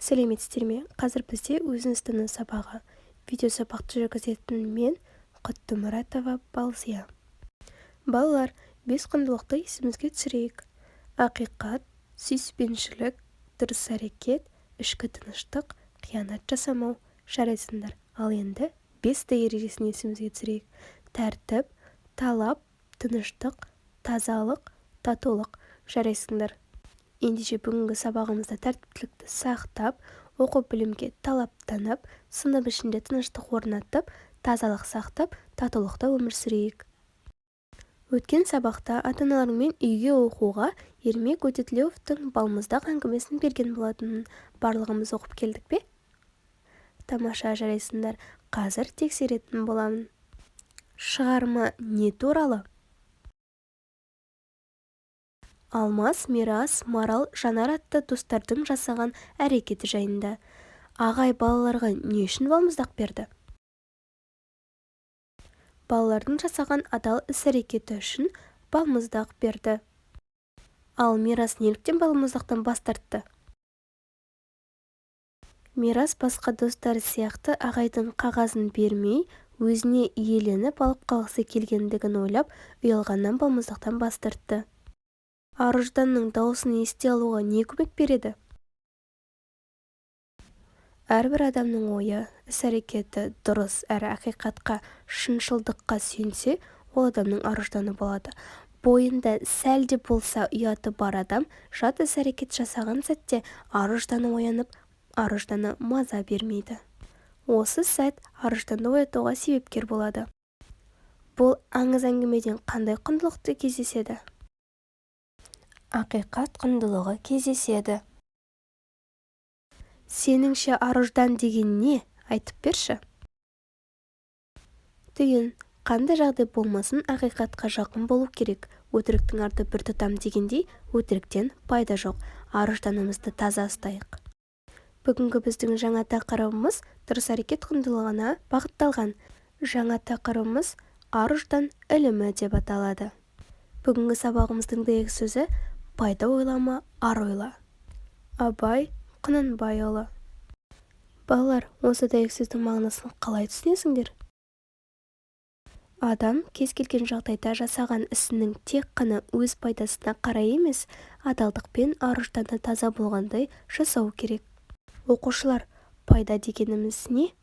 Сәлеметсіздер ме? Қазір бізде өзін-өзі тану сабағы. Видеосабақты жүргізетін мен, Құттымұратова Балзия. Балалар, бес құндылықты есімізге түсірейік. Ақиқат, сүйіспеншілік, дұрыс әрекет, ішкі тыныштық, қиянат жасамау. Жарайсыңдар. Ал енді 5Т ережесін есімізге түсірейік. Тәртіп, талап, тыныштық, тазалық, татулық. Жарайсыңдар. Ендеше бүгінгі сабағымызда тәртіптілікті сақтап, оқу білімге талаптанып, сынып ішінде тыныштық орнатып, тазалық сақтап, татулықта өмір сүрейік. Өткен сабақта ата-аналарыңмен үйге оқуға Ермек Өтетілеуовтың Балмұздақ әңгімесін берген болатынмын. Барлығымыз оқып келдік пе? Тамаша, жарайсыңдар. Қазір тексеретін боламын. Шығарма не туралы? Алмас, Мирас, Марал, Жанар атты достардың жасаған әрекеті жайында. Ағай балаларға не үшін балмұздақ берді? Балалардың жасаған адал іс-әрекеті үшін балмұздақ берді. Ал Мирас неліктен балмұздақтан бас тартты? Мирас басқа достары сияқты ағайдың қағазын бермей, өзіне иеленіп алып қалғысы келгендігін ойлап, ұялғаннан балмұздақтан бас тартты. Ар-ұжданның дауысын ести алуға не көмек береді? Әрбір адамның ойы, іс-әрекеті дұрыс әрі ақиқатқа, шыншылдыққа сүйенсе, ол адамның ар-ұжданы болады. Бойында сәл де болса ұяты бар адам жат іс-әрекет жасаған сәтте ар-ұжданы оянып, ар-ұжданы маза бермейді. Осы сәт ар-ұжданды оятуға себепкер болады. Бұл аңыз әңгімеден қандай құндылықты кездеседі? Ақиқат құндылығы кездеседі. Сеніңше ар-ұждан деген не? Айтып берші. Түйін. Қандай жағдай болмасын ақиқатқа жақын болу керек. Өтіріктің арты бір тұтам дегендей, өтіріктен пайда жоқ. Ар-ұжданымызды таза ұстайық. Бүгінгі біздің жаңа тақырыбымыз дұрыс әрекет құндылығына бағытталған. Жаңа тақырыбымыз ар-ұждан ілімі деп аталады. Бүгінгі сабағымыздың дәйек сөзі пайда ойлама, ар ойла. Абай Құнанбайұлы. Балалар, осы дәйек сөздің мағынасын қалай түсінесіңдер? Адам кез келген жағдайда жасаған ісінің тек қана өз пайдасына қарай емес, адалдықпен ар-ұжданы таза болғандай жасау керек. Оқушылар, пайда дегеніміз не?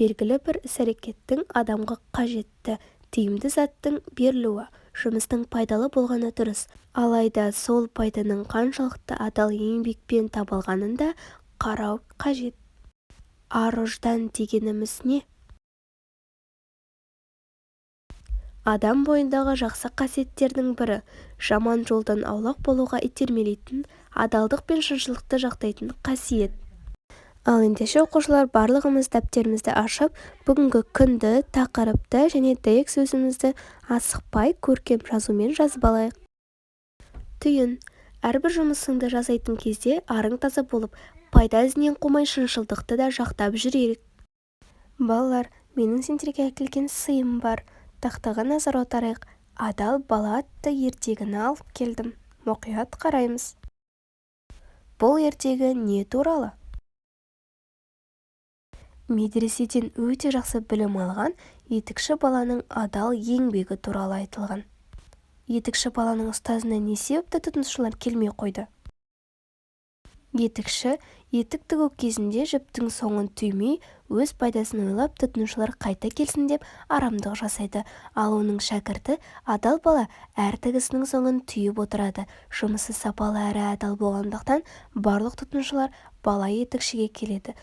Белгілі бір іс-әрекеттің адамға қажетті, тиімді заттың берілуі, жұмыстың пайдалы болғаны дұрыс. Алайда сол пайданың қаншалықты адал еңбекпен табылғанын да қарау қажет. Ар-ұждан дегеніміз не? Адам бойындағы жақсы қасиеттердің бірі, жаман жолдан аулақ болуға итермелейтін, адалдық пен шыншылдықты жақтайтын қасиет. Ал ендеше оқушылар, барлығымыз дәптерімізді ашып, бүгінгі күнді, тақырыпты және дәйек сөзімізді асықпай көркем жазумен жазып алайық. Түйін. Әрбір жұмысыңды жасайтын кезде арың таза болып, пайда ізінен қумай шыншылдықты да жақтап жүрейік. Балалар, менің сендерге әкелген сыйым бар. Тақтаға назар аударайық. Адал бала атты ертегіні алып келдім. Мұқият қараймыз. Бұл ертегі не туралы? Медреседен өте жақсы білім алған етікші баланың адал еңбегі туралы айтылған. Етікші баланың ұстазына не себепті тұтынушылар келмей қойды? Етікші етік тігу кезінде жіптің соңын түймей, өз пайдасын ойлап тұтынушылар қайта келсін деп арамдық жасайды. Ал оның шәкірті адал бала әр тігісінің соңын түйіп отырады. Жұмысы сапалы әрі адал болғандықтан барлық тұтынушылар бала етікшіге келеді.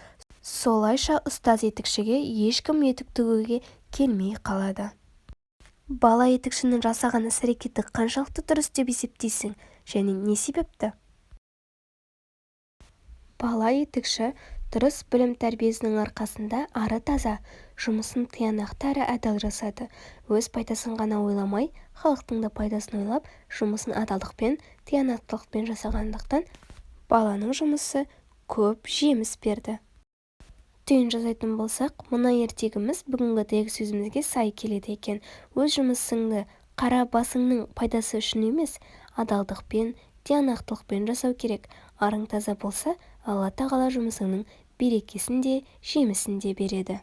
Солайша ұстаз етікшіге ешкім етік тігуге келмей қалады. Бала етікшінің жасаған іс-әрекеті қаншалықты дұрыс деп есептейсің және не себепті? Бала етікші дұрыс білім тәрбиесінің арқасында ары таза, жұмысын тиянақты әрі адал жасады. Өз пайдасын ғана ойламай, халықтың да пайдасын ойлап, жұмысын адалдықпен, тиянақтылықпен жасағандықтан баланың жұмысы көп жеміс берді. Түйін жасайтын болсақ, мына ертегіміз бүгінгі дәйек сөзімізге сай келеді екен. Өз жұмысыңды қара басыңның пайдасы үшін емес, адалдықпен, Тиянақтылықпен жасау керек. Арың таза болса, Алла тағала жұмысыңның берекесін де, жемісін де береді.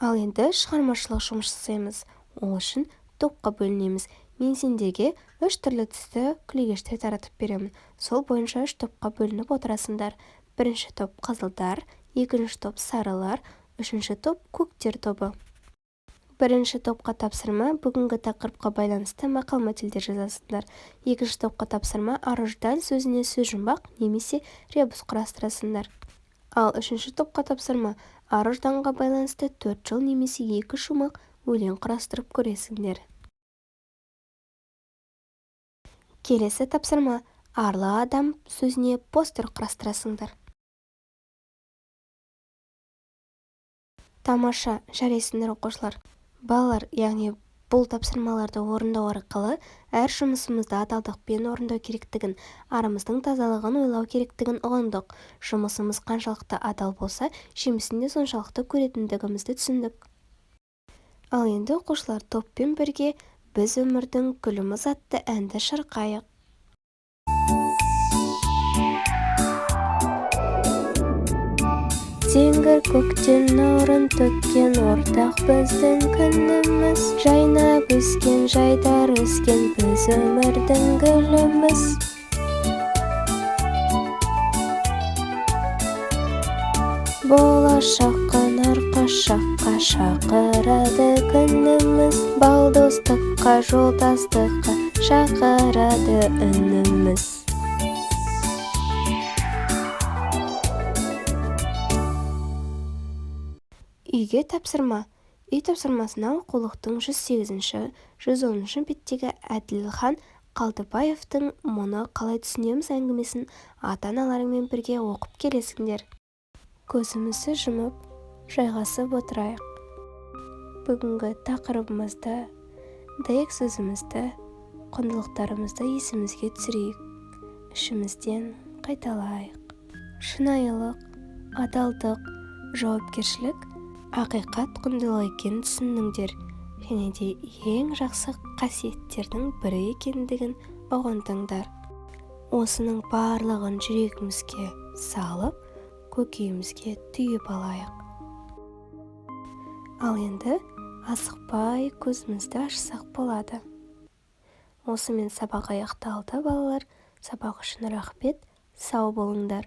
Ал енді шығармашылық жұмыс жасаймыз. Ол үшін топқа бөлінеміз. Мен сендерге үш түрлі түсті күлегештер таратып беремін. Сол бойынша үш топқа бөлініп отырасыңдар. Бірінші топ қызылдар, екінші топ сарылар, үшінші топ көктер тобы. Бірінші топқа тапсырма: бүгінгі тақырыпқа байланысты мақал-мәтелдер жазасыңдар. Екінші топқа тапсырма: ар-ұждан сөзіне сөзжұмбақ немесе ребус құрастырасыңдар. Ал үшінші топқа тапсырма: ар-ұжданға байланысты 4 жол немесе 2 шумақ өлең құрастырып көресіңдер. Келесі тапсырма: арлы адам сөзіне постер құрастырасыңдар. Тамаша, жарайсыңдар, оқушылар. Балалар, яғни бұл тапсырмаларды орындау арқылы әр жұмысымызды адалдықпен орындау керектігін, арымыздың тазалығын ойлау керектігін ұғындық. Жұмысымыз қаншалықты адал болса, жемісін де соншалықты көретіндігімізді түсіндік. Ал енді, оқушылар, топпен бірге «Біз өмірдің гүліміз» атты әнді шырқайық. Зеңгір көктен нұрын төккен ортақ біздің күніміз, жайнап өскен, жайдар өскен біз өмірдің гүліміз. Болашаққа, нарқашаққа шақырады күніміз, бал достыққа, жолдастыққа шақырады үніміз. Үйге тапсырма. Үй тапсырмасына оқулықтың 108-ші, 110 беттегі Әділхан Қалдыбаевтың «Мұны қалай түсінеміз» әңгімесін ата-аналарыңмен бірге оқып келесіңдер. Көзімізді жұмып, жайғасып отырайық. Бүгінгі тақырыбымызды, дәйек сөзімізді, құндылықтарымызды есімізге түсірейік. Ішімізден қайталайық. Шынайылық, адалдық, жауапкершілік ақиқат құндылық екенін түсіндіңдер және де ең жақсы қасиеттердің бірі екендігін ұғындыңдар. Осының барлығын жүрегімізге салып, көкейімізге түйіп алайық. Ал енді асықпай көзімізді ашсақ болады. Осымен сабақ аяқталды, балалар. Сабақ үшін рахмет, сау болыңдар.